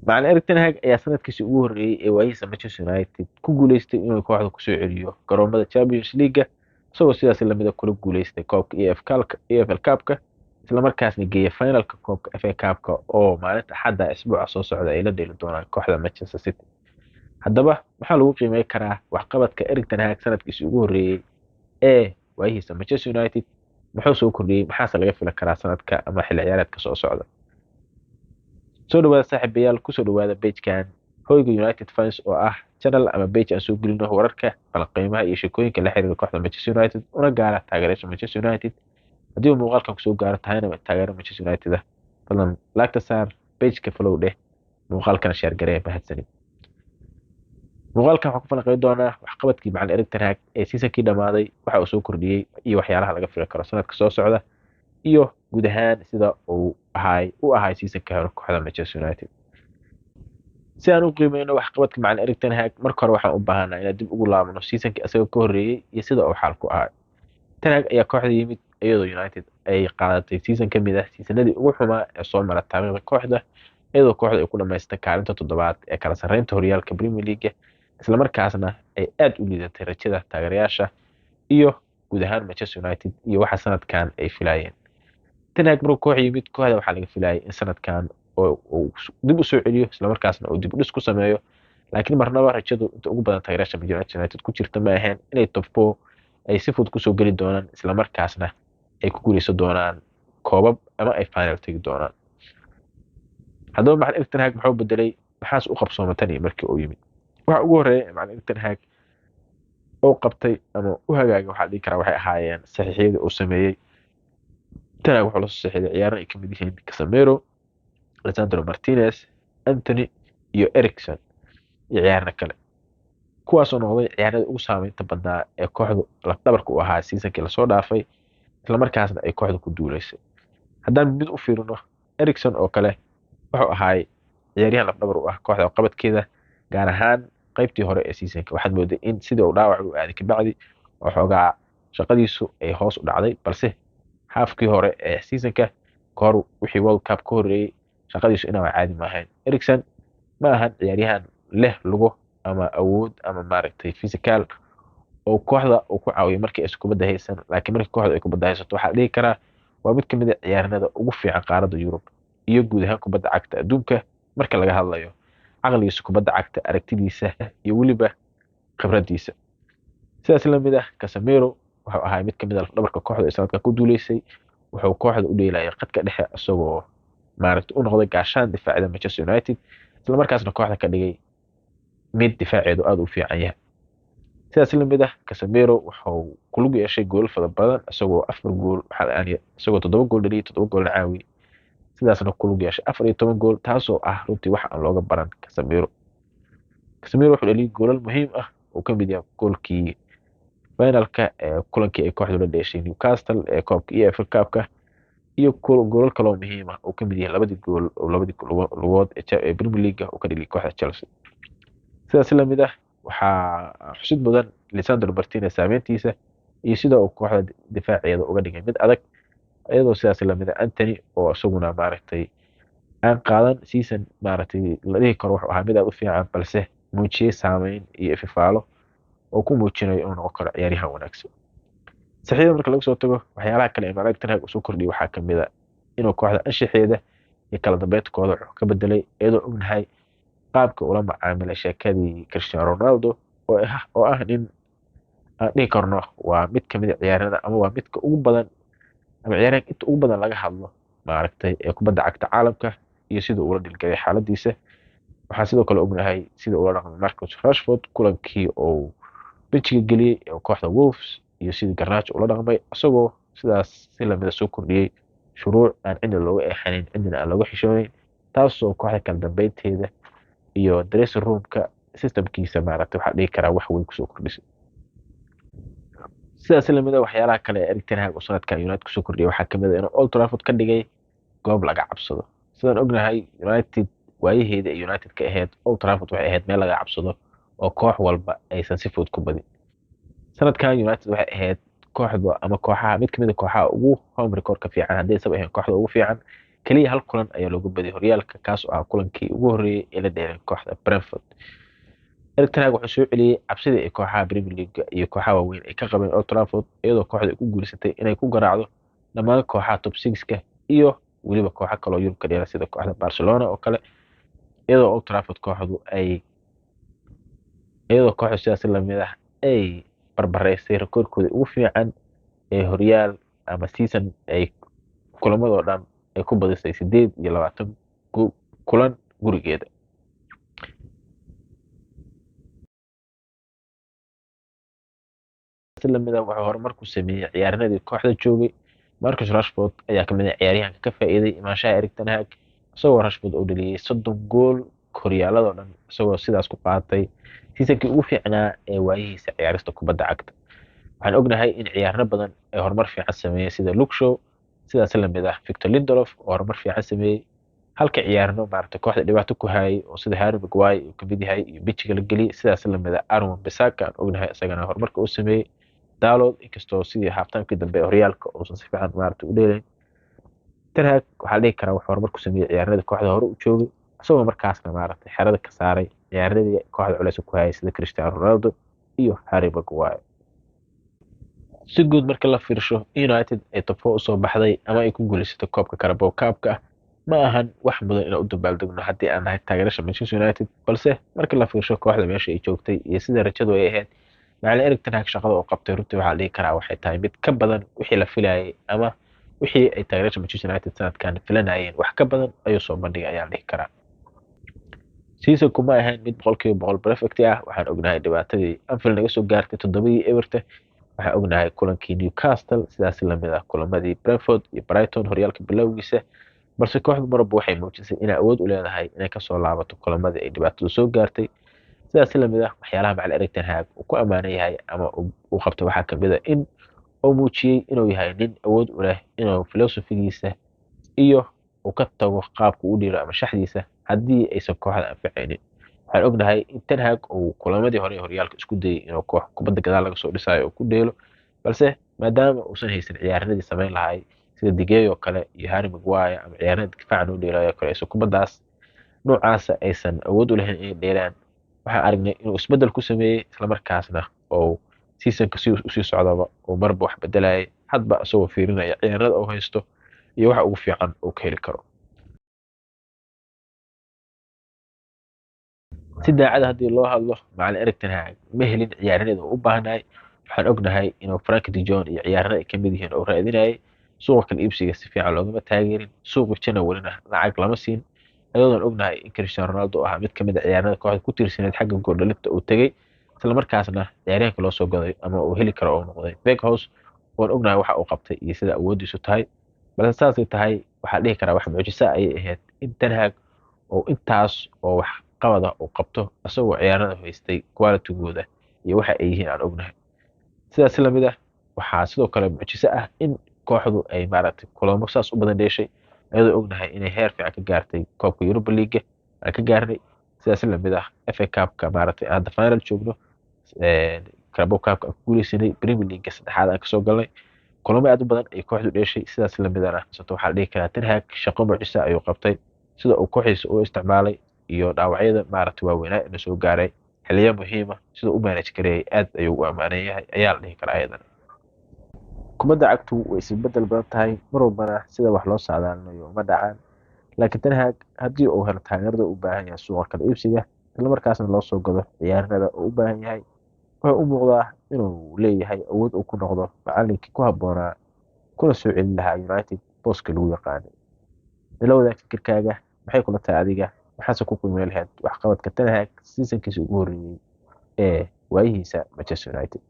Macallin Erik ten Hag ayaa sanadkiisii ugu horreeyay ee waayihiisa Manchester United ku guuleystay inuu kooxda kusoo celiyo garoomada Champions League, isagoo sidaas lamid ah kula guuleystay koobka EFL Cup-ka, isla markaasna geeyay finalka koobka FA Cup-ka oo maalinta Axadda isbuuca soo socda ay la dheeli doonaan kooxda Manchester City. Haddaba, maxaa lagu qiimeyn karaa waxqabadka Erik ten Hag sanadkiisii ugu horreeyay ee waayihiisa Manchester United? Muxuu soo kordhiyey? Maxaase laga filan karaa sanadka ama xilli ciyaareedka soo socda? Soo dhawaada saaxiibayaal, kusoo dhawaada page-kan Hoyga United Fans, oo ah channel ama page aan soo gelino wararka, falanqeymaha iyo sheekooyinka la xiriira kooxda Manchester United, una gaara taageerayaasha Manchester United. Haddii uu muuqaalkan kusoo gaaro tahayna taageero Manchester United ah, fadlan like-ta saar, page-ka follow dheh, muuqaalkana share garee. Mahadsanid. Muuqaalkan waxaan ku falanqeyn doonaa waxqabadkii macallin Erik ten Hag ee seasonkii dhamaaday, waxa uu soo kordhiyey iyo waxyaalaha laga fili karo sanadka soo socda, iyo guud ahaan sida uu ahay seasonka hore kooxda Manchester United. Si aan u qiimeyno waxqabadka macallin Erik ten Hag, marka hore waxaan u baahanaa inaan dib ugu laabno seasonkii isaga ka horreeyey iyo sida uu xaalku ahay. Ten Hag ayaa kooxda yimid iyadoo United ay qaadatay season ka mid ah seasonadii ugu xumaa ee soo mara taariikhda kooxda, iyadoo kooxda ay ku dhamaystay kaalinta toddobaad ee kala sarreynta horyaalka Premier League, isla markaasna ay aad u liidatay rajada taageerayaasha iyo guud ahaan Manchester United iyo waxa sanadkan ay filayeen. Ten Hag markuu koox yimid, kooxda waxaa laga filayay in sanadkan oo uu dib u soo celiyo, isla markaasna uu dib u dhis ku sameeyo, laakiin marnaba rajadu inta ugu badan taageerayaasha Manchester United ku jirta ma ahayn inay top four ay si fudud kusoo geli doonaan, isla markaasna ay ku guuleysan doonaan koobab ama ay final tegi doonaan. Haddaba, macallin Erik ten Hag muxuu bedelay? Maxaas u qabsoomay tan iyo markii uu yimid? Waxa ugu horreeya macallin Erik ten Hag uu qabtay ama u hagaagay, waxaa la dhihi karaa, waxay ahaayeen saxiixyadii uu sameeyey. Ten Hag wuxuu la soo saxiixday ciyaaro ay kamid yihiin Casemiro, Lisandro Martinez, Antony iyo Eriksen iyo ciyaarna kale, kuwaasoo noqday ciyaarada ugu saameynta badnaa ee kooxdu lafdhabarka u ahaa seasonkii lasoo dhaafay, islamarkaasna ay kooxda ku duuleysay. Haddaan mid u fiirino, Eriksen oo kale wuxuu ahaay ciyaaryahan lafdhabar u ah kooxda qabadkeeda, gaar ahaan qaybtii hore ee seasonka. Waxaad mooday in sidii uu dhaawac u aaday kabacdi oo xoogaa shaqadiisu ay hoos u dhacday, balse halfkii hore ee seasonka kahor, wixii World Cup ka horreeyey, shaqadiisu inaan caadi ma ahayn. Eriksen ma ahan ciyaaryahan leh lugo ama awood ama maaragtay physical oo kooxda uu ku caawiyo markii aysan kubadda haysan, laakiin markii kooxda ay kubadda haysato, waxaa la dhihi karaa waa mid ka mid ah ciyaaryanada ugu fiican qaaradda Yurub iyo guud ahaan kubadda cagta adduunka, marka laga hadlayo caqligiisa kubadda cagta, aragtidiisa iyo weliba khibraddiisa. Sidaas la mid ah, Casemiro wuxuu ahaa mid ka mid ah lafdhabarka kooxda ee sanadkan ku duuleysay. Wuxuu kooxda u dheelayay khadka dhexe, isagoo maaragtay u noqday gaashaan difaacida Manchester United, isla markaasna kooxda ka dhigay mid difaaceedu aada u fiican yahay. Sidaas la mid ah, Casemiro wuxuu ku lug yeeshay goolal fara badan, isagoo afar gool, isagoo 7 gool dhaliyay, 7 goolna caawiyey, sidaasna ku lug yeeshay 14 gool, taasoo ah runtii wax aan looga baran Casemiro. Casemiro wuxuu dhaliyay goolal muhiim ah oo ka mid yahay goolkii finalka ee kulankii ay kooxdu la dheeshay Newcastle ee koobka EFL Cup-ka, iyo goolal kaloo muhiim ah oo ka mid yahay labadii gool oo labadii lugood ee Premier League uu ka dhaliyay kooxda Chelsea. Sidaas la mid ah, waxaa xusid mudan Lisandro Martinez saameyntiisa iyo sida uu kooxda difaaceeda uga dhigay mid adag, iyadoo sidaas lamid ah Antony oo isaguna maaragtay aan qaadan season maaragtay la dhihi karo wuxuu ahaa mid aad u fiican, balse muujiyey saameyn iyo ififaalo oo ku muujinayo inuu noqon karo ciyaaryahan wanaagsan. Saxiixda marka laga soo tago, waxyaalaha kale ee Erik ten Hag uu soo kordhiyey waxaa kamid ah inuu kooxda anshaxeeda iyo kala dambeynta kooxda wuxuu ka bedelay, iyadoo ognahay qaabka ula macaamilay sheekadii Cristiano Ronaldo, oo ah nin aan dhihi karno waa mid kamid ah ciyaaryahanada ama waa midka ugu badan ama ciyaaryahanka inta ugu badan laga hadlo maaragtay ee kubadda cagta caalamka, iyo sida uu ula dhilgalay xaaladiisa. Waxaan sidoo kale ognahay sida ula dhaqmay Marcus Rashford kulankii uu benchiga geliyey ee kooxda Wolves, iyo sidii Garnacho ula dhaqmay, isagoo sidaas si lamida soo kordhiyey shuruuc aan cidna looga eexanayn, cidna aan looga xishoonayn, taasoo kooxda kala dambeynteeda iyo dressing roomka systemkiisa maaragtay waxaa dhihi karaa wax weyn kusoo kordhisay. Sidaas lamid ah, waxyaalaha kale ee Erik ten Hag uu sanadkan United kusoo kordhiyey waxaa kamid ah inuu Old Trafford ka dhigay goob laga cabsado. Sidaan ognahay, United waayaheeda ay United ka ahayd, Old Trafford waxay ahayd meel laga cabsado oo koox walba aysan si fudud ku badin. Sanadkan United waxay ahayd kooxda ama kooxaha, mid kamid ah kooxaha ugu home record ka fiican, haddii aysan ahayn kooxda ugu fiican. Kaliya hal kulan ayaa looga badiyay horyaalka, kaas oo ah kulankii ugu horreeyay ee la dheelay kooxda Brentford. Erik ten Hag wuxuu soo celiyay cabsidii ay kooxaha Premier League iyo kooxaha waaweyn ay ka qabeen Old Trafford, iyadoo kooxda ay ku guuleysatay inay ku garaacdo dhammaan kooxaha top 6-ka iyo weliba kooxo kale oo Yurub ka dheela sida kooxda Barcelona oo kale, iyadoo Old Trafford kooxdu ay iyadoo kooxdu sidaas lamid ah ay barbareysay rikoorkooda ugu fiican ee horyaal ama season ay kulamadoo dhan ay ku badisay 28 kulan gurigeeda. Si lamid ah wuxuu horumar ku sameeyay ciyaarnadii kooxda joogay. Marcus Rashford ayaa kamid ah ciyaaryahanka ka faa'iiday imaanshaha Erik ten Hag, isagoo Rashford uu dhaliyay 30 gool horyaaladoo dhan, isagoo sidaas ku qaatay seasonkii ugu fiicnaa ee waayihiisa ciyaarista kubadda cagta. Waxaan ognahay in ciyaarno badan ay horumar fiican sameeyeen sida Luke Shaw, sidaas lamid ah Victor Lindelof oo horumar fiican sameeyay, halka ciyaarno maaragtay kooxda dhibaato ku hayay oo sida Harry Maguire uu kamid yahay iyo bijiga la geliyay, sidaas lamid ah Aaron Wan-Bissaka aan ognahay isagana horumarka uu sameeyay. Dalot inkastoo sidii half-timekii dambe ee horyaalka uusan si fiican maaragtay u dheelayn. Ten Hag waxaa la dhihi karaa wuxuu horumar ku sameeyay ciyaarnadii kooxda hore u joogay, isagoo markaasna maaragtay xerada ka saaray ciyaarnadii kooxda culeys ku hayay sida Cristiano Ronaldo iyo Harry Maguire. Si guud marka la fiirsho, United ay top 4 usoo baxday ama ay ku guuleysatay koobka Carabao Cup-ka ma ahan wax mudan inaan u dabaaldegno haddii aan nahay taageerasha Manchester United, balse marka la fiirsho kooxda meesha ay joogtay iyo sida rajadu ay ahayd, macallin Erik ten Hag shaqada uu qabtay runtii waxaa la dhihi karaa waxay tahay mid ka badan wixii la filayay ama wixii ay taageerasha Manchester United sanadkan filanayeen, wax ka badan ayuu soo bandhigay ayaa la dhihi karaa. Seasonku ma ahayn mid 100% perfect ah. Waxaan ognahay dhibaatadii Anfield naga soo gaartay 7dii eberta. Waxaan ognahay kulankii Newcastle, sidaas lamid ah kulamadii Brentford iyo Brighton horyaalka bilowgiisa, balse kooxdu marba waxay muujisay inay awood u leedahay inay kasoo laabato kulamadii ay dhibaatadu soo gaartay. Sidaas lamid ah waxyaalaha macallin Erik ten Hag uu ku amaanan yahay ama uu qabtay waxaa kamid ah in uu muujiyay inuu yahay nin awood u leh inuu filosofigiisa iyo uu ka tago qaabka uu dheelo ama shaxdiisa haddii aysan kooxda anficaynin. Waxaan ognahay in Ten Hag uu kulamadii hore ee horyaalka isku dayay inuu koox kubadda gadaal laga soo dhisayo uu ku dheelo, balse maadaama uusan haysan ciyaarnadii samayn lahay sida De Gea oo kale iyo Harry Maguire ama ciyaarnada difaaca noo dheelayo kale, aysan kubaddaas noocaasa aysan awood u lahayn inay dheelaan, waxaan aragnay inuu isbeddel ku sameeyay, isla markaasna oo seasonka si usii socdaba uu marba wax bedelayay, hadba isagoo fiirinaya ciyaarnada uu haysto iyo waxa ugu fiican uu ka heli karo. Si daacad haddii loo hadlo, macallin Erik ten Hag ma helin ciyaarnada uu u baahnay. Waxaan ognahay inuu Frank de Jong iyo ciyaarnada ay kamid yihiin oo raadinayay suuqa kala iibsiga si fiican loogama taageerin, suuqa January-na lacag lama siin, iyadoon ognahay in Cristiano Ronaldo uu ahaa mid kamid ah ciyaarnada kooxda ku tiirsaneyd xagga gool dhalinta uu tegay, isla markaasna ciyaaryahanka loo soo gaday ama uu heli karo oo noqday Weghorst, oon ognahay waxa uu qabtay iyo sida awoodiisu tahay. Balse saasay tahay waxaa la dhihi karaa wax mucjiso ayay ahayd in Ten Hag oo intaas oo wax qabada uu qabto isagoo ciyaarnada haystay quality-gooda iyo waxa ay yihiin aan ognahay. Sidaas lamid ah waxaa sidoo kale mucjiso ah in kooxdu ay maaragtay kulamo saas u badan dheeshay, iyadoo ognahay inay heer fiican ka gaartay koobka Europa League aan ka gaarnay, sidaas lamid ah FA Cup-ka maaragtay aan hadda final joogno, Carabao Cup-ka aan ku guuleysanay, Premier League saddexaad aan kasoo galnay, kulamo aad u badan ay kooxdu dheeshay. Sidaas lamid ahna sababta waxaa la dhihi karaa Ten Hag shaqo mucjiso ayuu qabtay, sida uu kooxdiisa u isticmaalay iyo dhaawacyada maaragtay waaweynaa ee soo gaaray xilliyo muhiim ah sida uu manage gareeyay aad ayuu u amaanan yahay ayaa la dhihi karaa ayadana. Kubadda cagtu way isbedel badan tahay, mar walbana sida wax loo saadaalinayo uma dhacaan, laakiin Ten Hag haddii uu helo taageerada uu u baahan yahay suuqa kala iibsiga, isla markaasna loo soo gado ciyaarnada uu u baahan yahay, wuxuu u muuqdaa inuu leeyahay awood uu ku noqdo macallinkii ku habboonaa kuna soo celin lahaa United booska lagu yaqaanay. Nala wadaag fikirkaaga, maxay kula tahay adiga, maxaase ku qiimeyn lahayd waxqabadka Ten Hag seasonkiisa ugu horreeyay ee waayihiisa Manchester United?